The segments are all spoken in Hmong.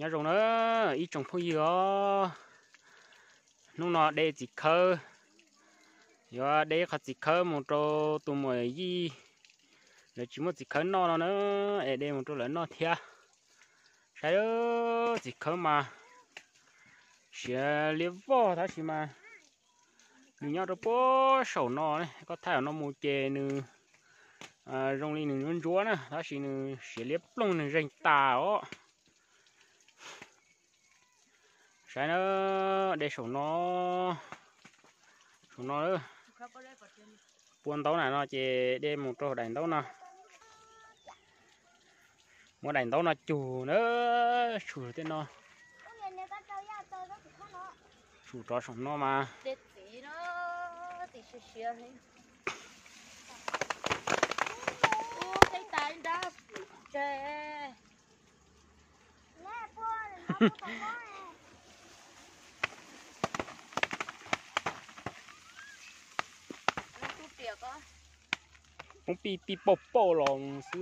Nyob zoo na ib tsoom phooj ywg os, hnub no de txiv khawb, yuav de qhov txiv khawb mus rau tus muam yij, lawv tsis muaj txiv khawb noj no na, es de mus rau lawv noj thiab. Saib txiv khawb mas siav liab vog tab sis mas nws nyob rau puag saum no, koj thaij no mus ces nws zoo li nws ntsuab ntsuab na, tab sis nws siav liab ploog nws zeeg tas os. Saib na, de saum no, saum no, pua ntaub na no ces de mus rau daim ntaub no. Muab daim ntaub no cug na, tshum tej no, tshum rov saum no mas. Poob pij pij pauj pauj los xwb.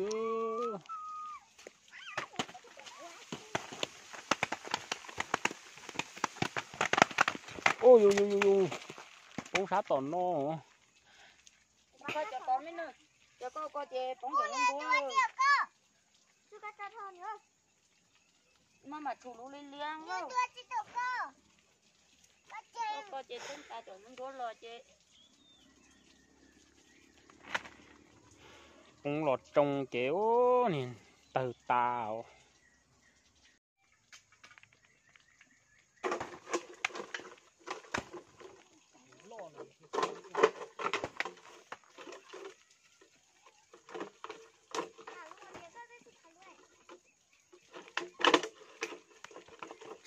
Ua yus yus yus yus, poob sab tom no. Maj mam tshum lub liab liab. Koj ces txeeb tas cov ntsuab los ces poob los tsoo ces ub niag tawg tas os.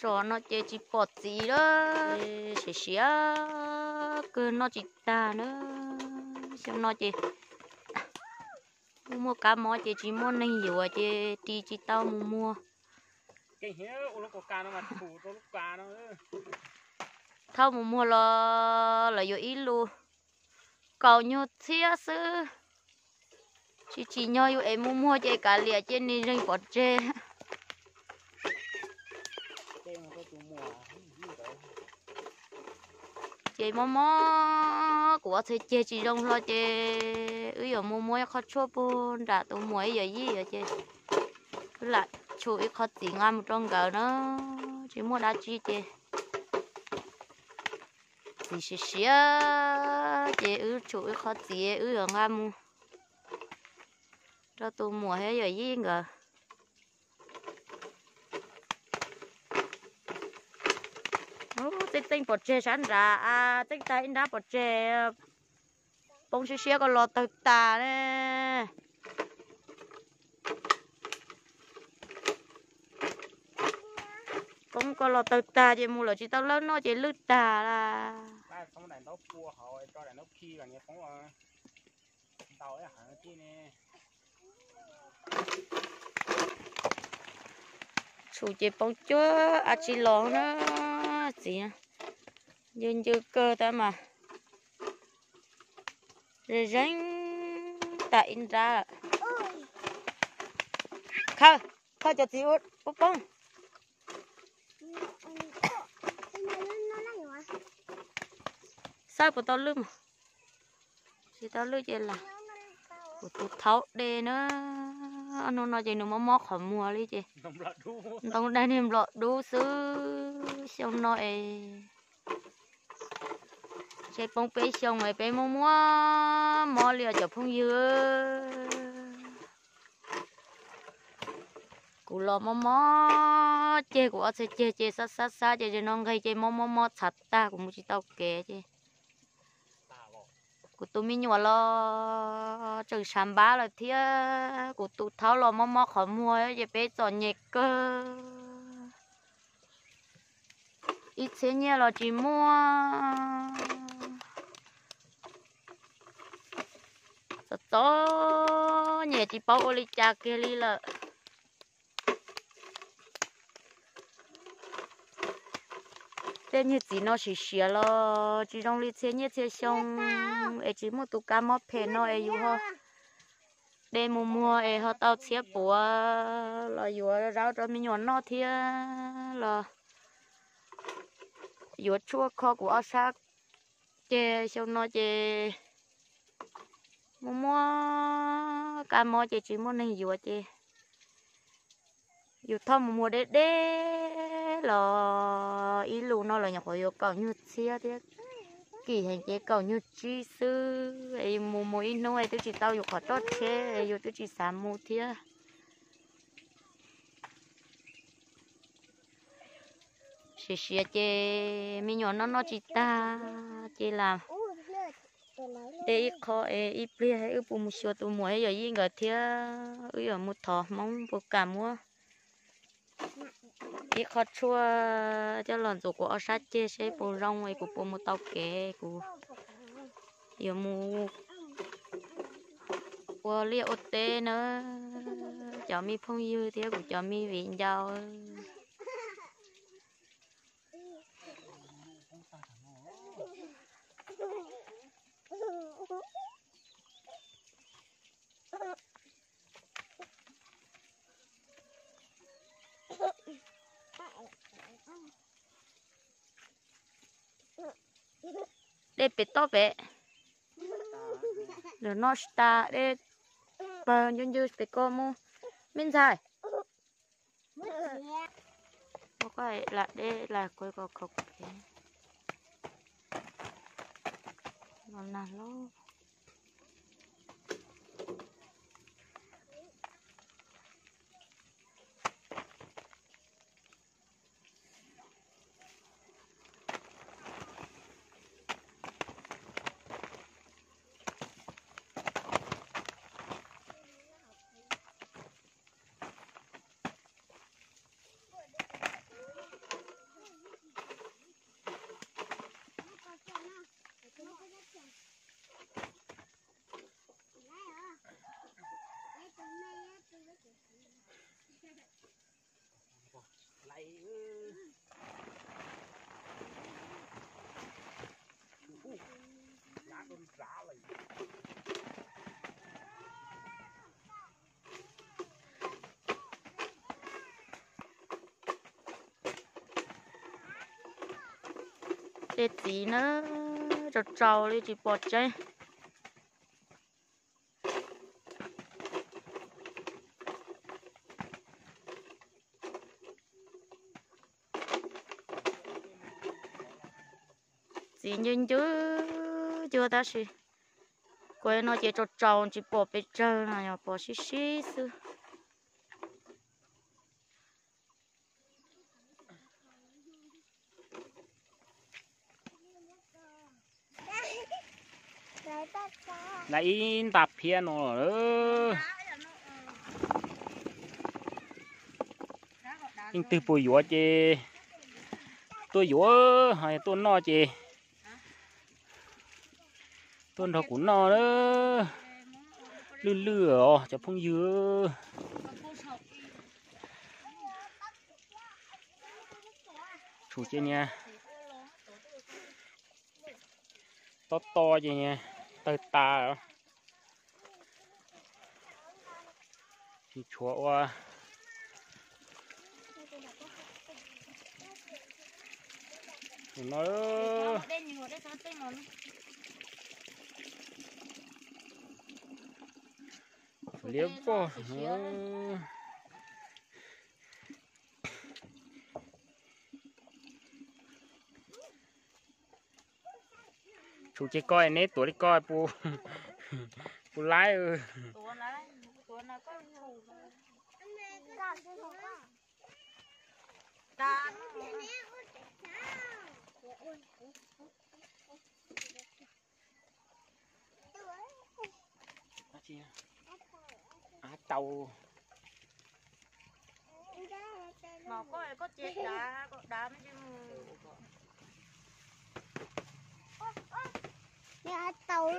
Tsom no ces tsis pom txiv lawm, siav siav kawg noj tsis tag na. Xyoo no ces muaj muaj kab mob ces tsis muaj neeg yuav ces ris tsis tau mus muag. Thauj mus muag los lawv yuav ib lus kaum nyuag txhiab xwb. Tsis tsim nyog yus es mus muag ces kav liam ces nws zeeg pov tseg. Ces mob mob kuv ob txhais ceg tsis zoo hlo ces wb yuav mus muab ib qho tshuaj puag nram tus muam ib yam yij ces wb lam tshum ib qho txiv nqa mus rau nkawd na. Tsis muaj dab tsi ces txiv siav siav ces wb tshum ib qho txiv wb yuav nqa mus rau tus muam ib yam yij nkawd. Txeej txeej pov tseg sab nrad, txeej tag ib nrab pov tseg, poob siab siab koj los tawg tas ne. Poob koj los tawg tag ces mus lawm tsis tau lawb noj ces lwj tag lawm. Tshum ces poob cuag dab tsi los na, txiv ncw ncw kawg tab mas. Zeeg zeeg tas ib nrab. Khaws, khaws cov txiv ua poob. Xawb puas tau lwj mas. Tsis tau lwj ces lam kuv tus thaub de na. Hnub no ces nws mob mob qhov muag li ces ntoo dag niag nplom dub xwb. Xyoo no es tseem poob peb xyoo es peb muaj muaj mob li os cov phooj ywg. Kuv los mob mob ceg, kuv ob txhais ceg ces xab xab xab ces zaum no nqeg ces mob mob mob txhav tag, kuv mus tsis tau kev ces kuv tus me nyuam los tseem sab npab lawm thiab, kuv tus thaub los mob mob qhov muag ces peb txom nyem kawg. Ib txhiab nyiaj los tsis muaj. Txom txom nyem tsis paub ua li cas kiag li lawm. Tej niag txiv no siav siav los tsis zoo li txhia niaj txhia xyoo es tsis muaj tus kab mob phem no es yus ho de mus muag es ho tau txhiab puav los yuav zaub rau me nyuam noj thiab los yuav tshuaj kho kuv ob sab ceg. Xyoo no ces muaj muaj kab mob ces tsis muaj neeg yuav ces yus thauj mus muag deb deb los ib lus no los nyuam qhuav yuav kaum nyuag txhiab thiab, kim heev ces kaum nyuag tsib xwb. Mus mus ib hnub es twb tsis tau yus qhov roj tsheb, yus twb tsis xav mus thiab. Siav siav ces me nyuam noj noj tsis tag ces lam de ib qho es ib pliag wb puas mus xyuas tus muam yawm yij nkawd thiab wb yuav mus thov Hmoob puas kam muab ib qho tshuaj coj los ntxuav kuv ob sab ceg seb puas zoo es kuv puas mus tau kev, kuv yuav mus ua liaj ua teb na, cov me phooj ywg thiab kuv cov me viv ncaus. Dej pem toj pem, lawv noj tas dej pawg ncw ncw pem ko mus. Me ntxhais, lam dej lam kuv kom khov khev no nag hlob. Tej txiv na, tsaus tsaus li tsis pom tseeb. Txiv ncw ncw cuag tab sis kuv no ces tsaus tsaus tsis pom pes tsawg no, yog pom sib sib xwb. Lawv ib nta phiab no lawm. Leej twg puas yuav ces tuaj yuav, ho tuaj noj ces tuaj nrog kuv noj. Lwj lwj os cov phooj ywg. Tsum ces niag tob to ces niag tawg tas. Tsis tshuav ua no. Liab voj. Tsum ces koj neb tuav li koj puas laib. Av tau. Av tau.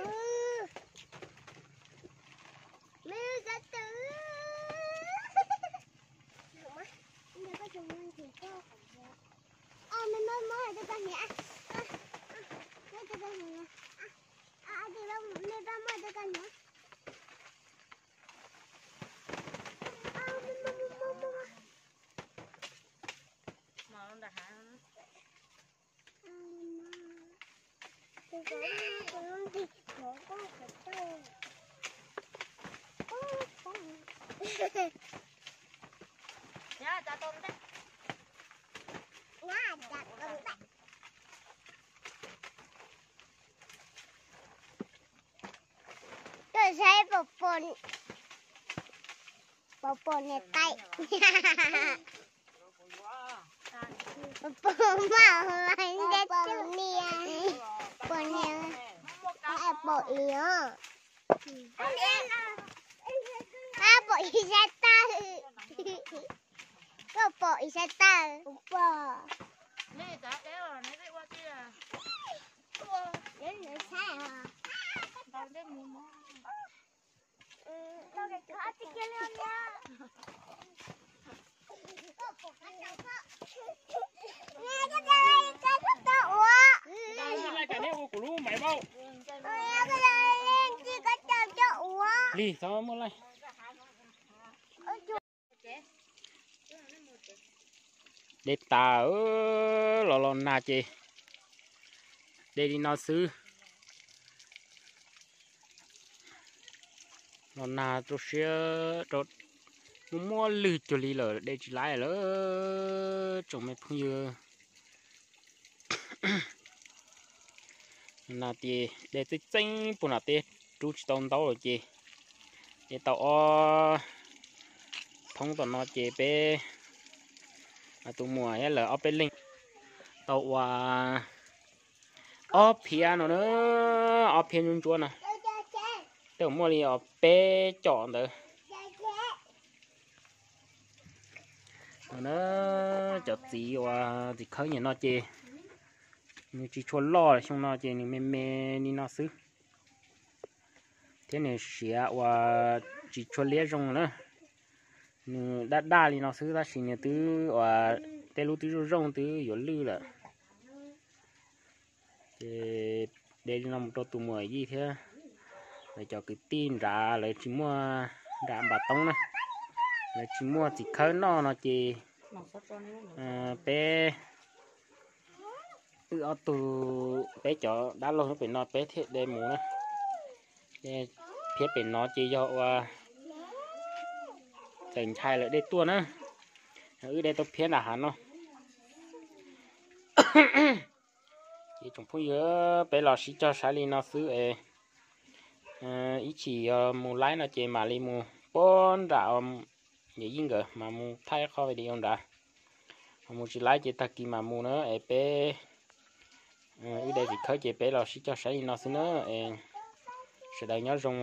Tuaj saib pom pom, pom pom niam tais. Pom pom maj, pom niam, pom niam, pom ib os. Pom ib sab tawg. Koj pom ib sab tawg. Pom. Lig, txhob muab laij. De tas, los los nag ces de li no xwb. Los nag rau siab rau, muaj muaj lwg cuag li lawm de tsis laib lawm tsoom me phooj ywg. Nag ces de txeeb txeeb puag nram teb, rub tsis tau ntaub lawm ces de tau ob thoob tom no ces peb tus muam thiab lawv ob peb leeg tau ua ob phiab no na, ob phiab ntsuab ntsuab no, tej zaum muaj li os peb com ntawd. No na, cov txiv uas txiv khawb nim no ces nws tsis tshua loj, xyoo no ces nws me me li no xwb, thiab nws siav uas tsis tshua liab zoo na. Nws daj daj li no xwb tab sis nws twb uas tej lub twb zoo zoo twb yuav lwj lawm. Ces de li no mus rau tus muam yij thiab lawv cov kwv tij nrad, lawv tsis muaj nram npas toob na, lawv tsis muaj txiv khawb noj no ces peb wb ob tug, peb cov dab laug pem no peb thiaj de mus na. Phiab pem no ces yog ua txawm ntshai lawm de tuaj na, wb de tau phiab nram hav no. Ces tsoom phooj ywg, peb los sib cog saib li no xwb es ib chim yog mus laib no ces mam li mus puag nram yawm yij nkawd mas mus thaij qhov video nrad. Ho mus tsis laib ces tag kis mam mus na es peb wb de txiv khawb ces peb los sib cog saib li no xwb na es sawv daws nyob zoo.